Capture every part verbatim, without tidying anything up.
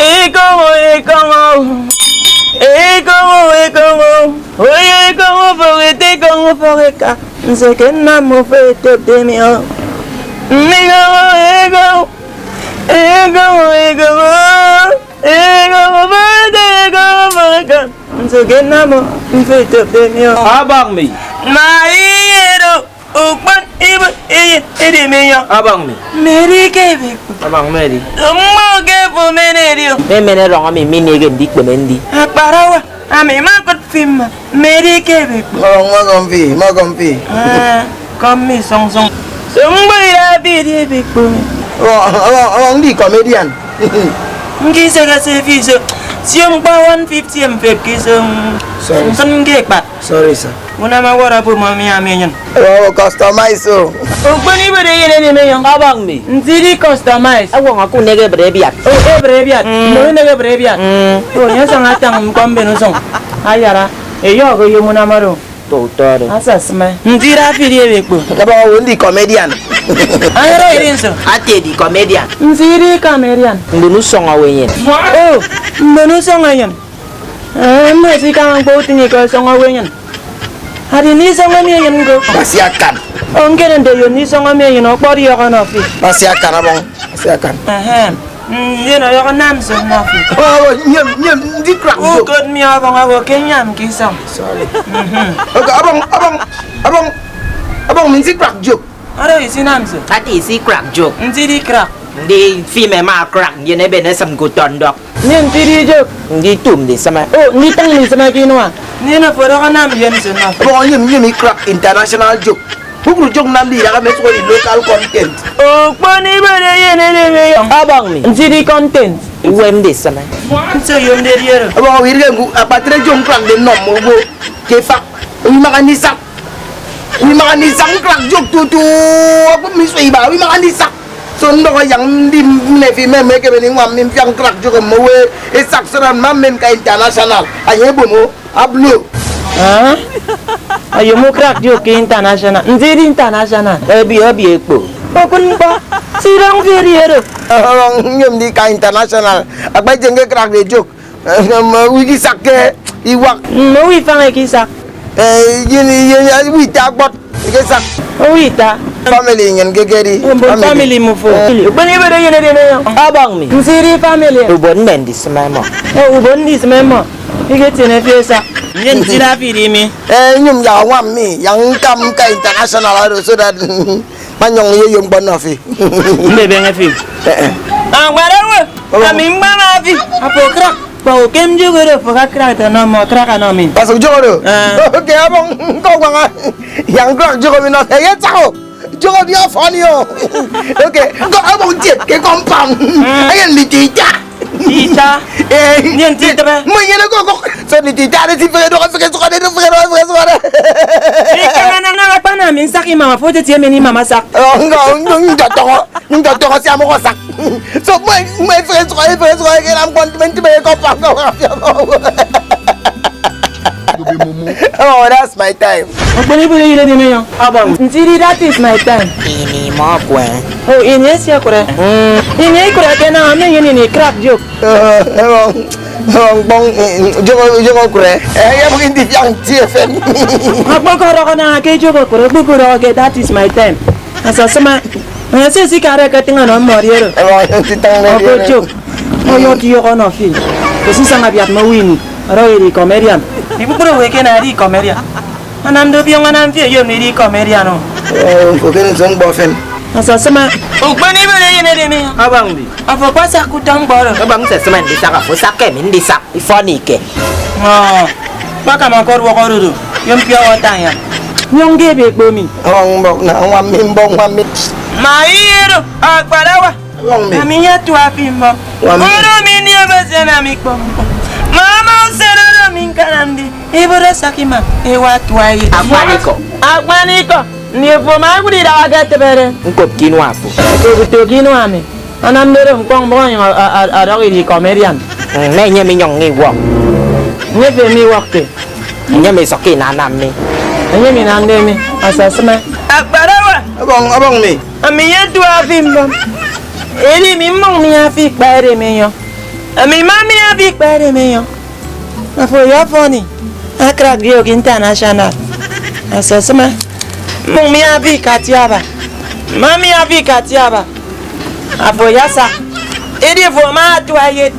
Ekọñọ, ekọñọ, ekọñọ, ekọñọ, oyo ekọñọ ufọk ete ekọñọ ufọk eka, nso ke nnam ufọk etopde mi o. Mmikọñọ, ekọñọ, ekọñọ, ekọñọ, ekọñọ ufọk ete ekọñọ ufọk eka, nso ke nnam ufọk etopde mi o. Abak mi. Ma iye do. Ukpan ibe iye edeme yọ. Abang mi. Mary ke ebekpo. Abang Mary. Mmọ ke fo mene dio. Memen erọñ ami miniege ndikpeme ndi. Akparawa, ami makut fi mma. Mary ke ebekpo. Ọrọñ mọgọm fi, mọgọm fi. Ah, kọm mi sọñ sọñ. So mgbe ira bi di ebekpo. Ọrọñ, ọrọñ, ọrọñ ndi comedian. Nki sege se fi so. Sio mkpa one fifty mfep ki so. Sorry. Nsem nge kpat. Sorry, sir. Unam awọrọ bụmọ mi ami enyịn. Oh, customize, oh. Ukpon ibet eyen edeme yọ. Abang mi. Nti di customize. Awọñọ ke unege ebre ebiat. Oh, ebre ebiat. Mm. Mme unege ebre ebiat. Mm. Oh, nye sang atang mkpọ mben usung. Ayara. Eyọ ke yom unam oro. To, to, to. Asa sime. Nti da firi ebekpo. Abang wo ndi comedian. Ayara iri nso. Ate di comedian. Nti di comedian. Mben usung awenyen. Oh, mben usung awenyen. Eh, mme esikañ ñkpọ utịñikọ ẹsọñ owo enyịn. Adi ndisọñ emi enyịn ñko. Basi akan. O, ñkere nte eyo ndisọñ emi enyịn ọkpọdiọk ọnọ fi. Basi akan, abọñ. Basi akan. Ehem. Mm, ndien ọyọhọ nam nso nnọ fi. Oh, oh, nyem, nyem, ndi crack joke. Ukot mi ọbọñ owo ke nyam ke isọñ. Sorry. Mhm. Okay, abọñ, abọñ, abọñ, abọñ mi ndi crack joke. Oro isinam nso? Ata isi crack joke. Nti di crack? Ndi fim ẹma crack, ndien ebe ẹsịm ke utọ ndọk. Ndi nti di joke? Ndi tum ndisịme. Oh, ndi tịñ ndisịme ke inua. Ndien ofo ọdọhọ nam ye nso nọ. Ọbọñ nyem, nyem i crack international joke. Kpukpru joke nam ndi idaha mesụk edi local content. Okpon ibet eyen edeme yọ. Abang mi. Nti di content? Uwem ndisịme. Nso yom ndedi oro? Ọbọñ owirike ngu, akpatre joke crack de nnọ mme owo ke efak. Owo imaha ndisak. Wi maña ndisak ñkrak jok tutu okpụk mi isua iba, wi maña ndisak. So ndọhọ yak ndi mme fi mme mme ekeme ndiñwam mi mfiak ñkrak jok mme owo esak so that mma mmen ka international. Anye ebomo ablo. Ah? Oyom ukrak jok ke international. Nti di international? Ebi, ebi ekpo. Okun ñkpọ. Sidọñ fi edi oro. Ọrọñ nyom ndi ka international. Akpa ite ñke krak de jok. Em, wi ikisakke iwak. Mm, owo ifañ ikisak. Eh, yen, yen, wi ita kpọt ikisak. Owo ita. Family nyen ke, ke di. Mbon family. Family mu fo. Eh. Ukpene ibede yen edi eme yọ. Abang mi. Nti di family. Ubon mme ndisịme mmọ. Eh, ubon ndisịme mmọ. Iketiene fi esak. Nyen nti da fi di mi. Eh, nyom ya ñwam mi, ya ñkam ka international aro so that manyọñ ye yom kpọ nọ fi. Mbebeñe fi. Eh, eh. Añwara wo. Ami mgbama fi. Apo krak. Kpa ukem jogoro fo ka crack anọ mi, crack anọ mi. Pastor jogoro. Ah. Okay, abang, ñko gwanga. Yang crack jogo mi no. Eye tako. Jogo bi afọni o. Okay, ñko abang tie ke compound. Mm. Eye ni tita. Tita. Eh. Ni tita be. Mo yene ko ko. So ni tita de ti fere do fere so de fere so de. Ni kana na na pa na mi nsaki mama fo te tie me ni mama sak. Oh, ñko, ñko, ñko tongo. Ñko tongo si amo ko sak. So, mwen, mwen fre swa, fre swa, ke lam kon, mwen ti be ko pa, ko pa, ko. Oh, that's my time. Okpon ibede yen edi eme yọ. Abang. Nti di that is my time. Ini mọ kwe. Oh, ini esi ekure. Mm. Ini ekure ke na, ame yen ini crack joke. Eh, eh, bang, bang, bang, eh, jogo, jogo kure. Eh, ya mungkin di yang T F N. Akpọkọrọ na ke jogo kure, akpọkọrọ ke that is my time. Asa sama. Ese sikara eketịñ ọnọ mmọ eri oro. Ọkọjọ. Ọyọdiọk ọnọ fi. Esisaña biat mme owo ini. Ọdọhọ edi comedian. Ndi kpukpru owo eken edi comedian. Anamde obiọñ anam fi eyom edi comedian o. Mfo kere nso ñkpọ fen. Asasịme. Ukpene ibede yen edi mi. Abang di. Afo akpasak utọ ñkpọ oro. Abang nse sịme ndisak afo sak ke mi ndisak. Ifọnike. Ñọ. Kpakam ọkọduọk oro do. Yom pure water ya. Nyọñ ke ebe ekpo mi. Ọñ mbọk na ñwam mi mbọk ñwam mi. Ma iye do akparawa. Ọñ mi. Ami ya tua fi mbọk. Ñwam mi. Oro mi ni ebese na mi kpọm kpọm. Ma ama usere oro mi nkanam di. Iboro sak ima. Ewa tua ye. Akpanikọ. Akpanikọ. Ni efo ma egwuri idawa ke etebere. Nkop ke inua afo. Okobuto ke inua mi. Anamde oro ñkpọñ mbọk onyụñ a-, a-, a-, ọdọk idi comedian. Mm, mme enye minyọñ ñiwọk. Enye fe miwọkke. Enye misọkke inanam mi. Enye minamde mi, asasịme. Akparawa. Ọbọñ, ọbọñ mi. Ami ye tua fi mbọm. Edi mi mmọñ mi afi kpa ere mi nyọ. Ami mami abi kpere me yo. Afo yo funny. Akrak diok international. Asesema. Mung mi abi katiaba. Mami abi katiaba. Afo yasa. Idi fo ma atuayet.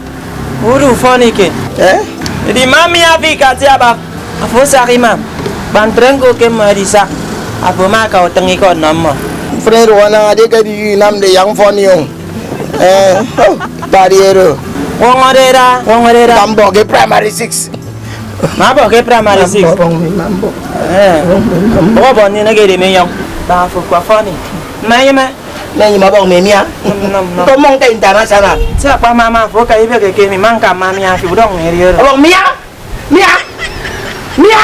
Uru funny ke. Eh? Idi mami abi katiaba. Afo sak imam. Kpantre nko ke mmọ edisak. Afo ma aka uteng ikọ nọ mmọ. Friend wana ade ke di nam de yang funny yo. Eh, oh, bariero. Wongorera, wongorera. Mambo ke primary six. Mambo ke primary six. Mambo, mambo. Eh. Mambo. Obo ni nege de me yo. Ba fo kwa funny. Ma yema. Na nyima bong me mia. Nom, nom, nom. Ko mong ke international. Sa pa mama fo ka ibe ke ke mi man ka mami afi udong eri ero. Bong mia. Mia. Mia.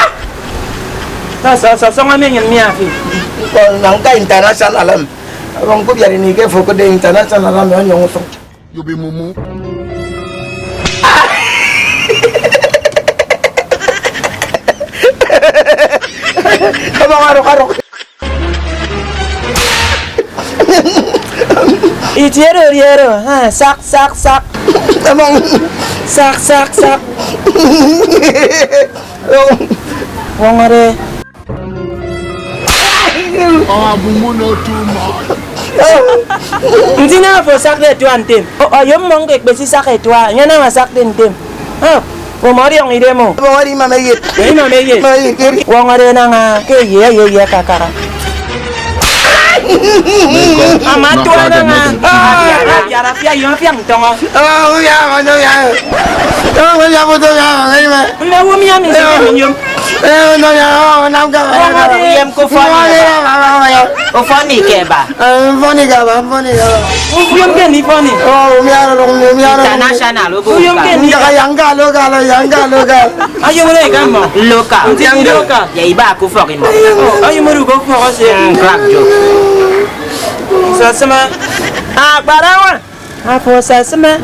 Sa sa sa so ngame nyen mia afi. Ko nang ka international am. Bong ko biari ni ke fo ko de international am yo nyong so. You be mumu. Abang arok arok. Itiero riero, ha, sak sak sak. Emang. Sak sak sak. Wongore. Nti na afo sak etua ntem. Oyom mmọ ke kpesi sak etua. Nyana ma sak ntem. Ha. Omọdiọñ idem o. Omọdi imam eyet. Imam eyet. Imam eyet. Wọñọde naña ke ye ye ye kakara. Ama tua naña. Ah, biara fia yo fia ntọñọ. Oh, ya, oh, ya. Oh, ya, oh, ya, oh, ya. Mme wo mi ami se mi yom. Eh, no, ya, oh, nam ka. Yem ko fani. Ofani keba. Eh, fani keba, fani keba. Uyom ke ni funny. Oh, mi aro dong, mi aro dong. International, obo. Uyom ke ni. Yang ka, yang ka, local, yang ka, local. Ayo mo ka mo. Local. Yang local. Ya iba ku fok imo. Oh, ayo mo ko fok ase. Mm, crack joke. Sa sama. Ah, barawa. Afo sa sama.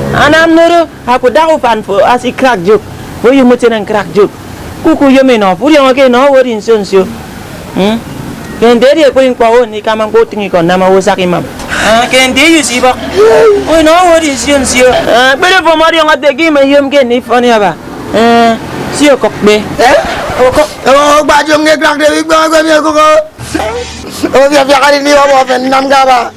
Anam nuru, aku daku fan fo asi crack joke. Fo yumu tenen crack joke. Kuku yumi no, furi ongo ke no, wori nsio nsio. Hmm? Ke nte edi ekpri ñkpọ owo ndikama ñkpọ utịñ ikọ nnam owo sak imam. Ah, ke nte eyusi ibọk. Oi, no, wori nsio nsio. Ah, kpere fo ọmọdiọñọ ete ke ime yom ke ni funny aba. Eh, si okọk kpe. Eh? Okọk. Oh, gbajo nge crack de big bang gwe mi okoko. Oh, bia bia kali ni wa wa fen nam gaba.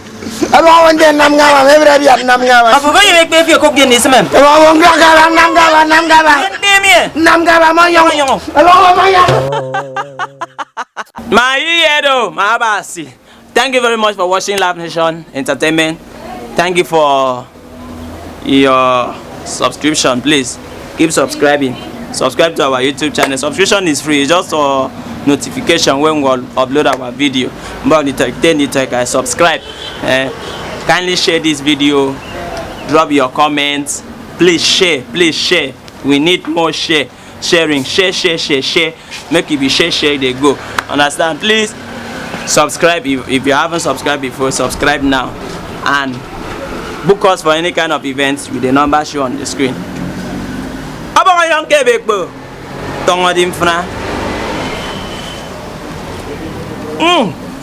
Aba wa nde nam gaba, me bra bia nam gaba. Afu ba yebe kpe fi okọk je ni semen. Aba wa ngra gaba, nam gaba, nam gaba. Nde mi. Nam gaba, ma yong. Ma yong. Aba wa ma yong. Ma iye do, ma abasi. Thank you very much for watching Love Nation Entertainment. Thank you for your subscription. Please keep subscribing. Subscribe to our YouTube channel. Subscription is free. It's just for notification when we upload our video. But you take, then you take, uh, subscribe. Eh, kindly share this video. Drop your comments. Please share. Please share. We need more share. Sharing. Share, share, share, share. Make it be share, share, they go. Understand? Please subscribe if, if you haven't subscribed before. Subscribe now. And book us for any kind of events with the number shown on the screen. Abang ayang kebek bo. Tongo di mfna. Mm.